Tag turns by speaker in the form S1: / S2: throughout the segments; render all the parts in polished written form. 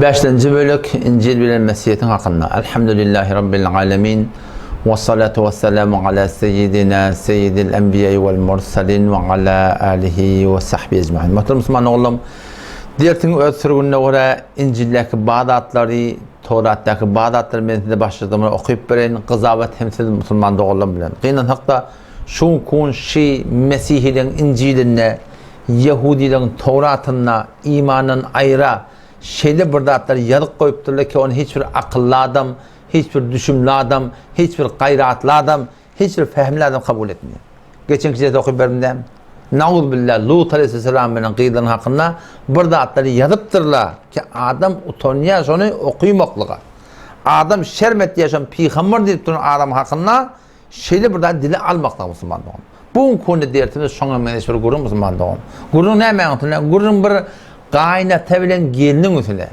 S1: Bäşinji bölek Injil bilen Mesihiň hakynda. Elhamdülillahi Rabbil alemin. Ve salatu ve selamu ala seyyidina seyyidil enbiya vel mursalin ve ala alihi ve sahbihi ecmaîn. Muhterem Müslüman oğlum, dersiň öz sürgünine görä Injildäki bazı zatlary, Towratdaky bazı zatlary men size başladygymda okyp bereýin, gyzabat hem siz musulman doganlarym bilen. Gynansak-da, şu kun şi Mesihiligiň Injilinde Ýehudileriň Towratynda imandan aýra şeýle bir zatlar ýazyp goýupdyrlar ki, ony hiç bir akylly adam, hiç bir düşümli adam, hiç bir gaýratly adam, hiç bir pähimli adam kabul etmeýär. Geçenki dersde okyp berdim dämi? Nauzubilla, Lut aleýhissalam bilen gyzlaryň hakynda bir zatlary ýazypdyrlar ki, adam utanýar şony okymaklyga. Adam şerm etýär şony pygamber diýip duran adam hakynda Şeýle bir zady dile almakda musulman dogan. Bu günki günde dersimiz şoňa meňzeş bir gürrüň musulman dogan. Gürrüň nämäň üstüne? Gürrüň bir gaýynata bilen gelniň üstüne.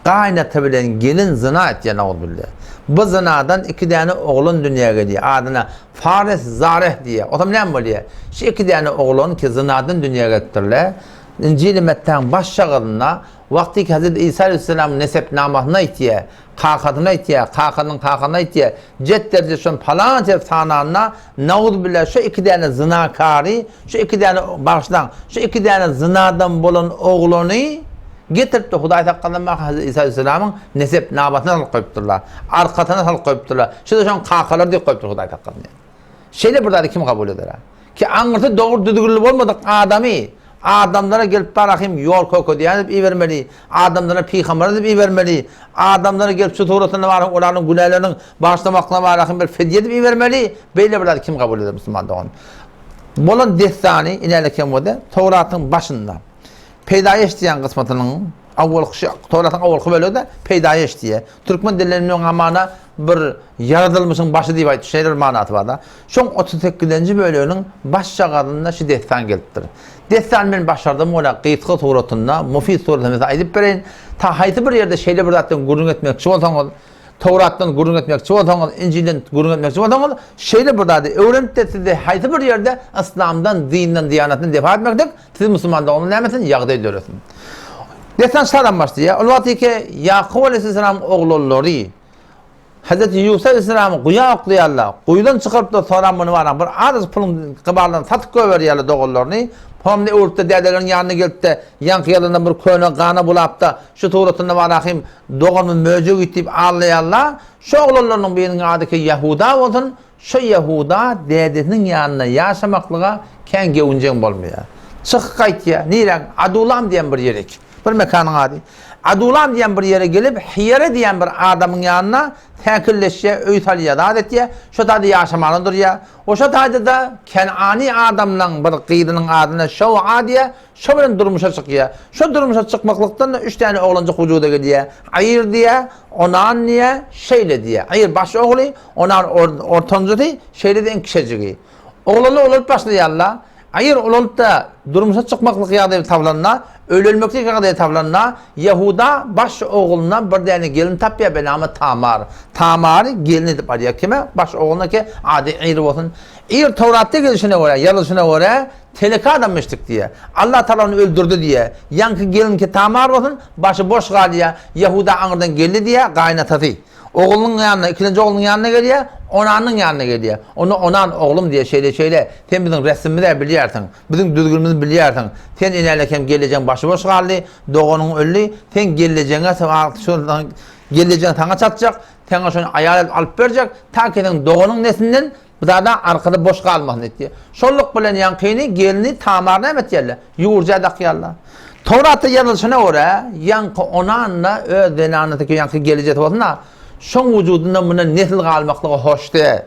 S1: Gaýynata bilen gelin zyna etýär nauzubilla. Bu zynadan iki däne oglan dünýä gelýär. Adyna Fares, Zareh diýýär. Otam näme bolýar? Şu iki däne oglan ki zynadan dünýä gelipdirler. Injili Mettaň baş şagyrynda wagty ki Hazreti Isa aleyhisselamyň nesepnamasyny aýtýar. Kakasyny aýtýar, kakasynyň kakasyny aýtýar. Jet derje şon palan ýer sananda nauzubilla şu iki däne zynakary, şu iki däne bagyşlaň, şu iki däne zynadan bolan oglany getiripdir Hudaý saklasyn bak Hazreti Isa aleyhisselamyň nesep nabasyna salyp goýupdyrlar. Arkasyna salyp goýupdyrlar. Şu-da şoň kakalary diýip goýupdyr Hudaý saklasyn. Şeýle bir zady kim kabul eder? Ki aňyrsy dogry düzgünli bolmadyk adamy adamlara gelip barahym ýol kökezýän edip ibermeli, adamlara pygamber edip ibermeli, adamlara gelip şu suratynda barahym olaryň günäleriniň bagyşlamaklygyna barahym bir fidýe edip ibermeli, beýle bir zady kim kabul eder musulman dogan? Bolan dessany inäle kem bolsa Towratyň başynda Peýdaýyş diýen kysmatynyň awalky Towratyň awalky bölegi-de Peýdaýyş diýýär. Türkmen dilinde munuň hamana bir ýaradylmyşyň başy diýip aýtdy, şeýle bir manasy bar-da. Şoň 38-nji böleginiň başjagazynda şu dessan gelipdir. Dessany men başardym welin gysga suratynda, mufid suratynda size aýdyp bereýin. Ta haýsy bir ýerde şeýle bir zatdan gürrüň etmekçi bolsaňyz, Towratdan gürrüň etmekçi bolsaňyz, Injilden gürrüň etmekçi bolsaňyz, şeýle bir zady öwrenip-de sizde haýsy bir ýerde yslamdan, dinden, diýanatdan defa etmeklik siz musulman doganlar näme etsin, ýagdaý döresin. Dessan şadan başlaýar. Ol wagt ki Ýakup aleyhisselamyň oglanlary Hazreti Ýusup aleyhisselamy guýa oklaýarlar. Guýudan çykaryp-da soran muny baran bir azajyk puluň gybalyndan satyp goýberýärler doganlaryny. Soňra öwrüp-de dädeleriniň ýanyna gelip-de, ýaňky ýalyndan bir köne gana bulap-da, şu suratynda barahym doganymyz möjek iýdi diýip aldaýarlar. Şu oglanlarynyň biriniň ady ki Ýahuda bolsun, Şo Ýahuda dädesiniň ýanynda ýaşamaklyga kän göwünjeň bolmaýar. Çykyp gaýtýar. Niräk? Adulam diýen bir ýerik. Bir mekanyň ady. Adulam diýen bir ýere gelip, Hiýere diýen bir adamyň ýanyna säkilleşýär, öý salýar, zat etýär. Şo taýda ýaşamana durýar. Oşo taýda-da Kenany adamlaň bir gyzynyň adyna Şowa diýýär. Şo bilen durmuşa çykýar. Şo durmuşa çykmaklykdan-da üç däne oglanjyk wujuda gelýär. Aýr diýýär, Onan diýýär, Şeýle diýýär. Aýr baş ogly, Onan ortanjysy, Şeýle-de iň kiçejigi. Oglanlar ulalyp başlaýarlar. Aýr ulalyp-da, durmuşa çykmaklyk ýagdaýy tabylanda, öýlenmeklik ýagdaýy tabylanda, Ýahuda baş ogluna bir däne gelin tapýar, benamy Tamar. Tamary gelin edip alýar. Kime? Baş ogluna ki, ady Aýr bolsun. Aýr Towratda gelşine görä, ýazylyşyna görä, Teleke adam eşdik diýýär. Allah Tagala ony öldürdi diýýär. Ýaňky gelinki Tamar bolsun, başy boş galýar. Ýahuda aňyrdan geldi diýýär, gaýynatasy. Oglunyň ýanyna, ikilenji oglunyň ýanyna gelýär, Onanyň ýanyna gelýär. Onda Onan, oglum diýýär, şeýle-şeýle, sen biziň resmimiz-ä bilýärsiň, biziň düzgünimizi bilýärsiň. Sen enälek hem gellejeň başy boş galdy, doganyň öldi, sen gellejeňe gellejeň saňa çatjak, saňa şony aýal edip alyp berjek, ta ki seň doganyň neslinden Bu zada arkada boş galmasyn etdi. Şolluk bilen ýaňkyny gelni Tamar näme etýärler? Ýurja dakýarlar. Towratda ýazylyşyna görä, ýaňky Onan-da öz zenanasy ki ýaňky gelijesi bolsun-da, şoň wujudynda mundan nesil galmaklygy hoşdy.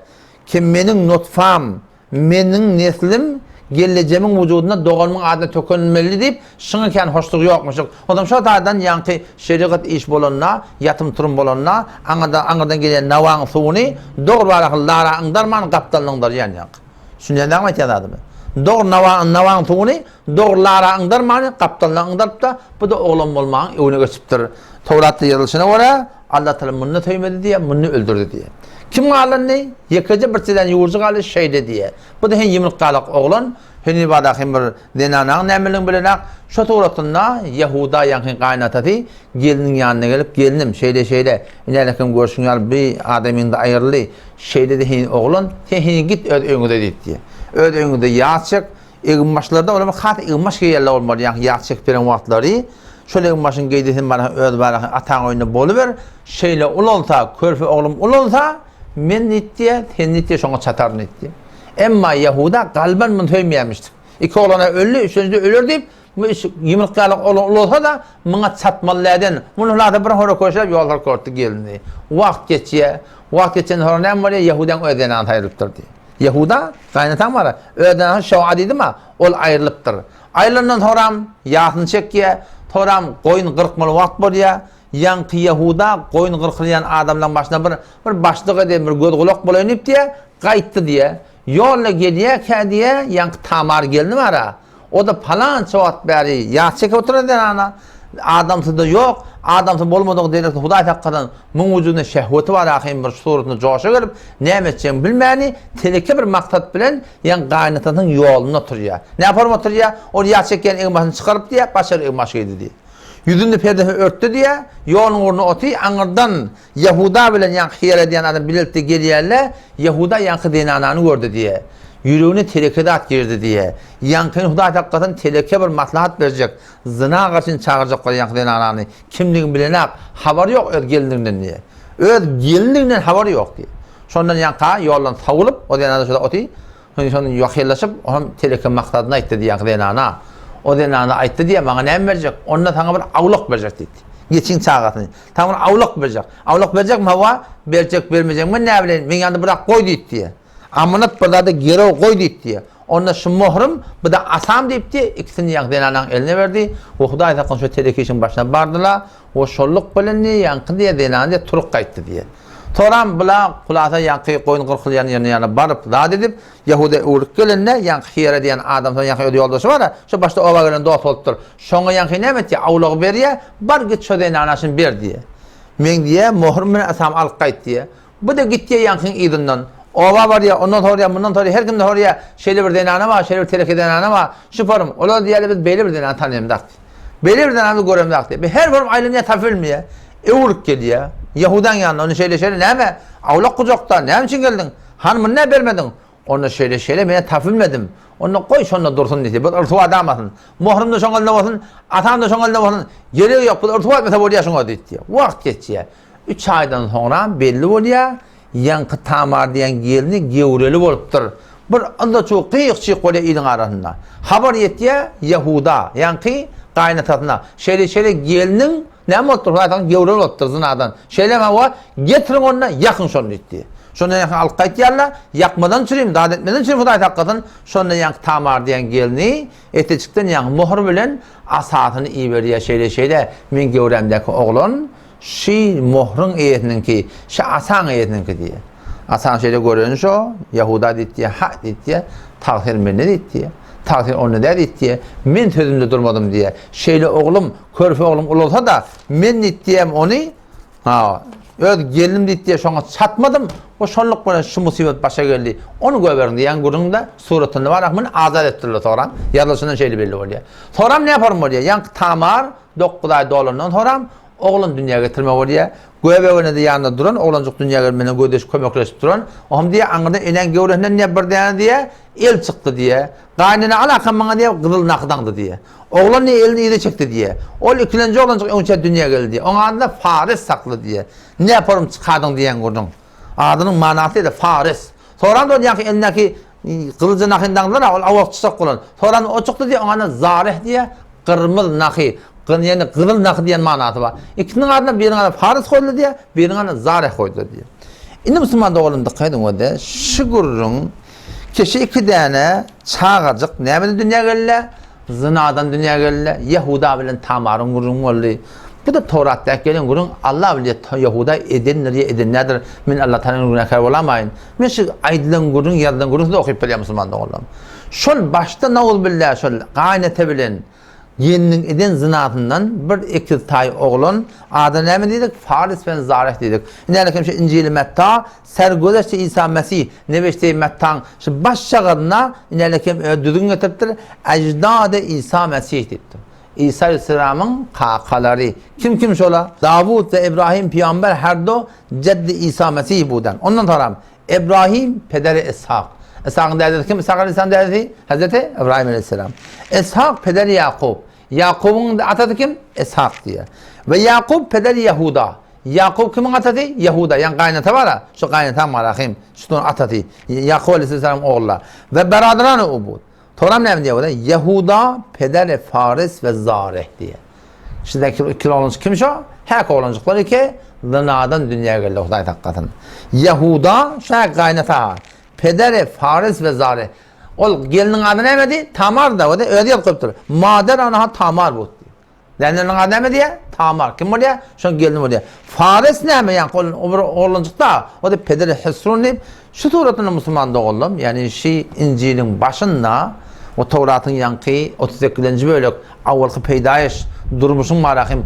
S1: Ki meniň nutfam, meniň neslim gelejemiň wujudynda doganymyň adyna tökenmeli diýip, Şuňa kän hoşlugy ýokmuşyk. Onsoň şo taýdan ýaňky şerigat iş bolanda, ýatym-turum bolanda, aňyrdan, aňyrdan gelýän nawaň suwuny dogry baraky lara yňdarman gapdalyna yňdarýan ýaňky. Düşünýäňmi aýtýan zadymy? Dogry nawa, nawaň suwuny dogry lara yňdarman gapdalyna yňdarypda, bu-da oglan bolmagyň öňüne geçipdir. Towratda ýazylyşyna görä, Allatagala muny söýmedi diýýär, muny öldürdi diýýär. Kim galdy indi? Ýekeje bir çeden ýurjy galdy, şeýle diýýär. Bu-da hem ýumruk galak oglan. Heniz barada hem bir zenanaň nämeligini bilenak. Şo suratynda Ýahuda ýaňky gaýynatasy gelniň ýanyna gelip, Gelnim, şeýle-şeýle, inälekem görşüň ýaly bi adamyňda aýryldy. Şeýle-de heniz oglan, sen heniz git öz öýüňize diýipdi. Öz öýüňizde ýas çek, Eginbaşlarda olar has eginbaş geýýärler bolmaly, ýagny ýag çekip beren wagtlary. Şol eginbaşyňy geýde sen bana öz baraky ataň öýünde boluber. Şeýle ulalsa, körpe oglum ulalsa, men diýipdi, sen diýipdi, şoňa çataryn diýipdi. Emma Ýahuda galban muny söýmeýärmişdik. Iki oglan-a öldi, üçünjisi öler diýip, bu iş ýumruk ýaly oglan ulalsa-da, muňa çatmaly däden. Muny hulasa bir hora köşäp ýol salyp görüpdi gelini. Wagt geçýär. Wagt geçenden soňra näme bolýar? Ýahudaň öz zenany saýrylypdyr diýip. Ýehuda, gaýynataň bar-a, özünden Şoa diýdim-a, ol aýrylypdyr. Aýrylandan soňram ýasyny çekýär, soňram goýun gyrkmaly wagt bolýar. Ýaňky Ýehuda goýun gyrkylýan adamlaryň başyna bir bir başlyk edeýin, bir göz-gulak bolaýyn diýip diýýär, gaýtdy diýýär. Ýolda gelýärkä diýýär, ýaňky Tamar gelni bar-a, O-da palança wagt bäri ýas çekip oturan zenana. Adamsy-da ýok. Adamsy bolmadygy derekli Hudaý saklasyn, muň wujudynda şehweti bar ahyryn bir suratynda joşa gelip, näme etjegini bilmäni, teleke bir maksat bilen ýaňy gaýynatasynyň ýolunda oturýar. Näme bolup oturýar? Ol ýas çekýän egin-başyny çykaryp diýýär, başga bir egin-baş geýdi diýýär. Ýüzüni perdesine örtdi diýýär, ýoluň ugrunda otyr, aňyrdan Ýahuda bilen ýaňky hyýal edýän adam bilelikde gelýärler, Ýahuda ýaňky zenanany gördi diýýär. Ýüregine teleke zat girdi diýýär. Ýaňkyny Hudaý saklasyn teleke bir maslahat berjek, zyna garşyny çagyrjak bolýar ýaňky zenanany. Kimdigini bilenak, habary ýok öz gelinliginden diýýär. Öz gelinliginden habary ýok diýýär. Şondan ýaňka ýoldan sowulyp, o zenana şurada otyr. Soň şondan ýakynlaşyp, oňam teleke maksadyny aýtdy diýýär zenana. O zenana aýtdy diýýär, maňa näme berjek? Onda saňa bir awlak berjek diýdi. Geçiň çagasyny. Saňa bir awlak berjek. Awlak berjekmi? Hawa, berjek, bermejegimi men näbileýin? Meň ýanymda bir zat goý diýdi diýýär. Amanat bir zada girew goý diýdi diýýär. Onda şu mohrum, bu-da asam diýip diýýär, ikisini ýaňky zenanaň eline berdi. We Hudaý saklasyn şo teleke işiň başyna bardylar. We şolluk bilen diýýär, ýaňky diýýär, zenana diýýär, turup gaýtdy diýýär. Soram bula hulasa ýaňky goýun gyrkylýan ýerine ýanyna baryp zat edip, Ýahuda öwrülip gelende, ýaňky Hira diýen adamsynyň ýaňky öz ýoldaşy bar-a, şo başda oba gelen dost bolupdyr. Şoňa ýaňky näme etýär, awlagy berýär, bar git şo zenana şuny ber diýýär. Meň diýýär, mohrum bilen asamy alyp gaýt diýýär. Bu-da gitýär ýaňkyň yzyndan. Oba barýar, ondan soraýar, mundan soraýar, her kimden soraýar, şeýle bir zenana bar, şeýle bir teleke zenana bar, şu forum, olar diýýärler biz beýle bir zenany tanaýamzak diýip. Beýle bir zenany biz göremzak diýip. Her forum aýlanýar, tapyp bilmeýär. Öwrülip gelýär. Ýahudaň ýanyna, onda şeýle-şeýle, näme, awlak gujakda, näme üçin geldiň? Hany, muny näme bermediň? Onda şeýle-şeýle, men-ä tapyp bilmedim. Onda goý, şonda dursun diýdi. Bu yrsuwa damasyn. Mohrum-da şoň elinde bolsun, atam-da şoň elinde bolsun. Geregi ýok, bu yrsuwa etmese bolýar şoňa diýdi. Wagt geçýär. Üç aýdan soňra belli bolýar, ýaňky Tamar diýen gelni gewreli bolupdyr. Bir yza-çuw gyk-çyk bolýar iliň arasynda. Habar ýetýär Ýahuda, ýaňky gaýynatasyna. Şeýle-şeýle gelniň Näme bolupdyr, Hudaý saňa gewrel bolupdyr zynadan. Şeýlemi hawa, getiriň onda, ýakyň şony diýipdi. Şonda ýaňky alyp gaýtýarlar, ýakmadan çürim, zat etmeden çürim Hudaý saklasyn. Şonda ýaňky Tamar diýen gelni eteçikden ýaňky mohur bilen asasyny iberýär, şeýle-şeýle, meň gewrämdäki oglan şy mohruň eýesiniňki, şy asaň eýesiniňki diýýär. Asaň şeýle göreni şo, Ýahuda diýipdi, ha diýipdi, tagsyr mende diýipdi. Tagsyr onda däl diýipdi, men sözümde durmadym diýýär. Şeýle oglum, Körpe oglum ulalsa-da, men diýipdiýem ony, ha, öz gelnim diýipdiýe şoňa çatmadym, we şonluk bilen şu musybat başa geldi. Ony göberiň diýen gürrüň-de suratynda bar, muny azat etdirler soram. Ýazylyşyndan şeýle belli bolýar. Soram näme form bolýar? Ýaňky Tamar 9 aý dolandan soram oglan dünýä getirme bolýar. Göbegine-de ýanynda duran oglanjyk dünýä gelmegine gözleşip kömekleşip duran. Ohm diýýär, aňyrdan enäň göwresinden diýýär, bir däne diýýär, el çykdy diýýär. Gaýynene al akam maňa diýýär, gyzyl naky daňdy diýýär. Oglan diýýär, elini yza çekdi diýýär. Ol ikilenji oglanjyk öňçä dünýä geldi diýýär. Oň adyny-da Fares sakly diýýär. Ne forum çykardyň diýen gürrüň. Adynyň manasy ýa-da Fares. Soran-da ol ýaňky elindäki gyzyljy nahyny daňdylar-a, ol awak çyçak bolan. Soran o çykdy diýýär, oň adyna Zareh diýýär, gyrmyz nahy, ýagny gyzyl nahy diýen manasy bar. Ikisiniň adyna biriniň adyna Fares goýuldy diýýär, biriniň adyna Zareh goýdular diýýär. Indi musulman doganlarym dykgat ediň we-de şu gürrüň Keşe iki däne çagajyk nämeden dünýä geldi? Zynadan dünýä geldi. Ýahuda bilen Tamaryň gürrüňi boldy. Bu-da Towratdaky gelen gürrüň, Alla bilýär, Ýahuda edendir ýa eden däldir. Men Alla Tagaladan günäkär bolamaýyn. Men şu aýdylan gürrüň, ýazylan gürrüňi size okyp berýän musulman doganlarym. Şol başda nauzubilla şol gaýynata bilen. Gelniň eden zynasyndan bir ekiz taý oglan, adyna näme diýdik? Faris bilen Zareh diýdik. Indi äleküm şu Injili Metta, Sergüzeşti Isa Mesih, nebeşteýi Mettaň şu baş şagaryna indi äleküm öz düzgün getiripdir, Eždady Isa Mesih diýipdir. Isa aleyhisselamyň kakalary. Kim kim şola? Dawut we Ibrahim pygamber her do jeddi Isa Mesih budan. Ondan soram Ibrahim pederi Ishak. Ishakyň dädesi kim? Ishak aleyhisselam dädesi Hazreti Ibrahim aleyhisselam. Ishak pederi Ýakup. Ýakubyň atasy kim? Ishak diýýär. We Ýakup pederi Ýahuda. Ýakup kimiň atasy? Ýahuda. Ýagny gaýynata bar-a, şu gaýynataň Malahym, şunuň atasy. Ýakup aleyhisselamyň ogly. We beradrany Ubud. Toram näme diýýär burada? Ýahuda pederi Faris we Zareh diýýär. Şudaky iki oglanjyk kim şo? Häk oglanjyklar iki zynadan dünýä geldi Hudaý saklasyn. Ýahuda şa gaýynata pederi Faris we Zareh. Ol gelniň ady nämedi? Tamar da, özi ýazyp goýupdyr. Mader anaha Tamar bu. Däneliniň ady näme diýýär? Tamar. Kim bolýar? Şoň gelni bolýar. Fares näme? Ýaňky ol o bir oglanjyk-da, o-da pederi Hesrun diýip, şu suratynda musulman doganlarym, ýagny şi Injiliň başynda, o Towratyň ýaňky 38-nji bölek, awalky peýdaýyş, durmuşyň barahym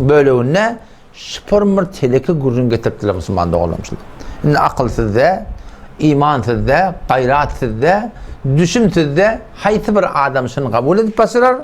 S1: böleginde şypyrm bir teleke gürrüň getiripdirler musulman doganlarym şul. Indi akyl sizde, iman sizde, gaýrat sizde, düşüm sizde, haýsy bir adam şuny kabul edip başarar?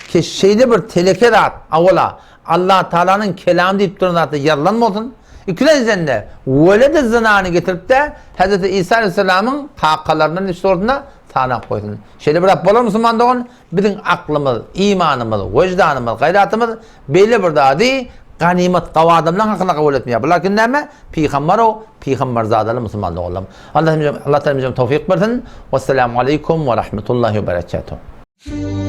S1: Ki şeýle bir teleke zat, awala, Allatagalanyň kelamy diýip duran zatda ýazylan bolsun, ikilenjiden-de, weledi zynany getirip-de, Hezreti Isa aleýhissalamyň kakalaryndan diýip sorasynda sanap goýsun. Şeýle bir zat bolar musulman dogan, biziň aklymyz, imanymyz, wyždanymyz, gaýratymyz beýle bir zady ganymat gawy adamlaryň hakynda kabul etmeýär. Bular kim näme? Pygambar-ow, pygambarzadaly musulman doganlarym. Allah Allah taala towfyk bersin. Wessalamu aleýkum we rahmetullahi we berekatuh.